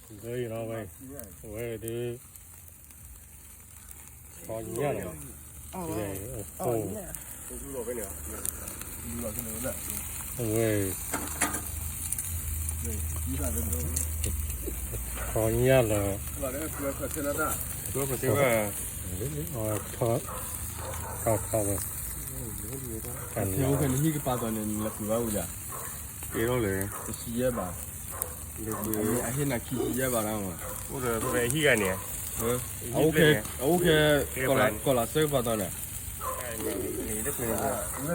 ဒီးအံၤနီၤဝဲ, ဝဲဒုး, ခီညၣ်လီၤ, ယဲၢ်, အိၣ်, ဝဲ, ခီညၣ်လီၤ, ထီၣ်ထီၣ်ဝဲ, ထဲအိၣ်ဖဲနဟံၣ်ကပၤသိးန့ၣ် နလဲၤဃုာ်ဘၣ်ဝံၤဒၣ်, က့ၤထီၣ်လဲၣ်, တဆံယဲၢ်ဘး, အဟ့ၣ်နၤခံဆံယဲၢ်ဘးဒၣ်မး, အိၣ်ဒီးဖဲဟံၣ်ဂၤန့ၣ်, အအိၣ်ခဲ, အအိၣ်ခဲ, ကီၢ်လၤစၢကပၤသိးန့ၣ်, ဖဲ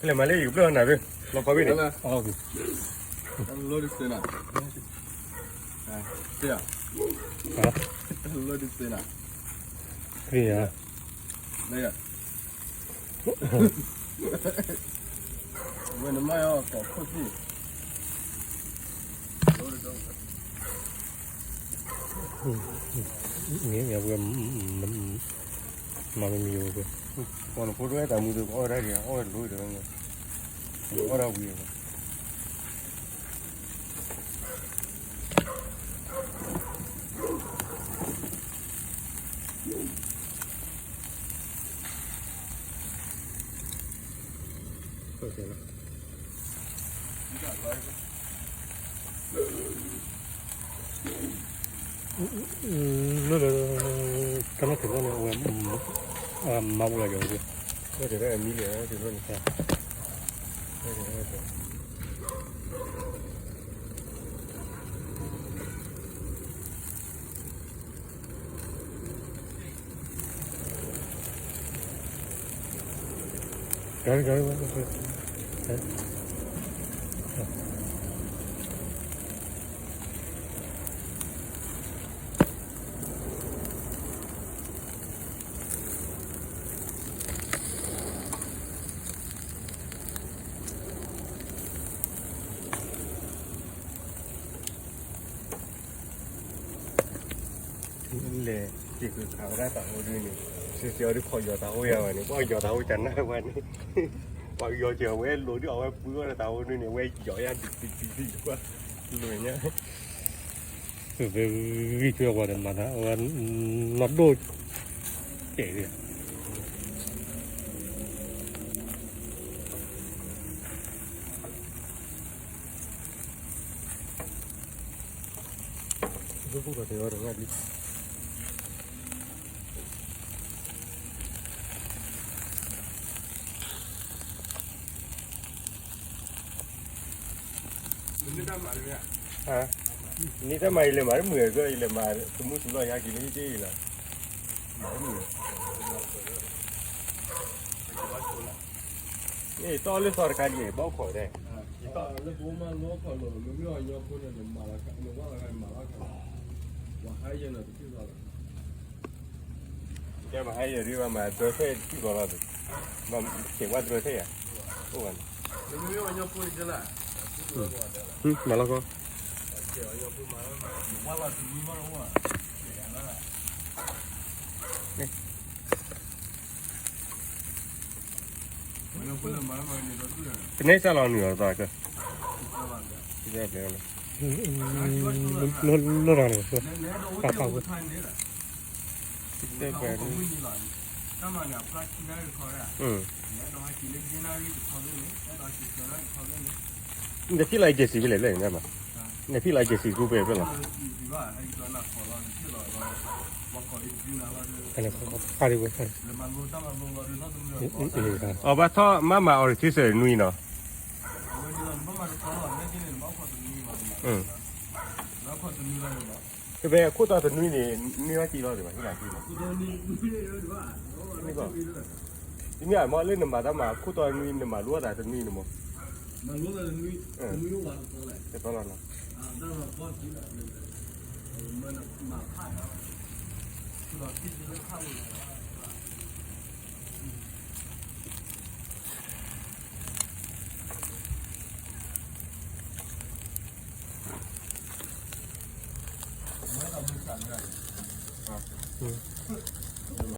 လဲၣ်မၤလၢယကပျၢၢ်နၤဖဲ, လီၤကီဘ့ၣ်န့ၣ်, လီၤတစဲးနၤ, လီၤတစဲးနၤ, လီၤ, ဝဲနမၤအီၤကီၢ်ခိၣ်သ့ၣ် မ့ၢ်ဝဲ, မၤမ့ၢ်မံၤဝဲ, ပှၤနဖိတဝဲတၢ်မူဒီး အီၣ်ဝဲဒၣ်ဒံး, အီၣ်ဝဲလိၤဒီး, အီၣ်ဒၣ်ဝံၤဝဲ, လၢလၢ, ကနၣ်တဘျီန့ၣ် အဝဲ, မၤအိၣ်လၢယၤဝဲ, တဘျီန့ၣ်, လဲၤစ့ၢ်ကီးခးဝဲဒၣ်တၢ်အိၣ်ဒုန့ၣ်, စ့ၢ်ကီးအီၤဒုးခိးယီၤတၢ်အိၣ်ယၤဝဲန့ၣ်, ပှၤယီၤတၢ်အိၣ်ကနၣ်ဝဲန့ၣ်, ပှၤကယီၤစ့ၢ်ကီးဝဲလိၤဒုးအီၤဝဲပှ့ၤအီၤဒီးတၢ်အိၣ်ဒုန့ၣ် အဝဲယီၤယၤဒုးဒုးဒုးဒုးကွၢ်, လိၤညါ, သုးဂံၢ်ထွဲအဝဲဒီးမၤတၢ်, အဝဲနီၢ်ဒိၣ်, ကဲးဒၣ် နံၤတၢ်မၤအံၤလဲၤမၤတမုာ်အကၢ် ယလဲၤမၤတမုာ်, မၤတမုာ်, န့ၣ်တီၢ်လၢသီတခါဒ်အံၤ ဘၣ်အိၣ်ခိးဒဲး, လၢပအိၣ်မးလီခီၣ်လီၤ, မ့မ့ၢ်အီၤညီဖိန့ၣ် နမၤလီၤခီၣ်, ပှၤဟးယဲၢ်န့ၣ်တထံၣ်လီၤ, ကဲပှၤဟးယဲၢ်ဒ်ဘၣ်မၤဒၢထဲတထံၣ်လီၤလီၤ, ဘၣ်ကဲပှၤဒၢထဲယၤ, အိၣ်ဘၣ်န့ၣ်, မ့မ့ၢ်အီၤညီဖိန့ၣ်လၢ မၤလီၤခီၣ် ပန့ၢ်စၢ်လီၤနုာ်လီၤသးကၢ, လၢလီၤန့ၣ်, တၢ်ဖးဝဲ, တၢ်မၤန့ၣ်, နဖံလီၤ agency ဖဲလဲၣ်ဖဲလဲၣ်န့ၣ်, နဖံလီၤ agency ကူဖဲလဲၣ်ဖဲလဲၣ်, ဖးဒံးဝဲ, အဘၣ်ထီၣ်မၤမၤ orientation နွံနီၤ, ဖဲအခိၣ်တီတနွံန့ၣ် န့ၢ်ဘၣ်က့ၤလီၤဒံးဘၣ်, မ့ၢ်လၢနမၤတၢ်မၤအခိၣ်တီတနွံ နမၤလိတၢ်တနွံန့ၣ်မး, တသီလီၤနီၤ.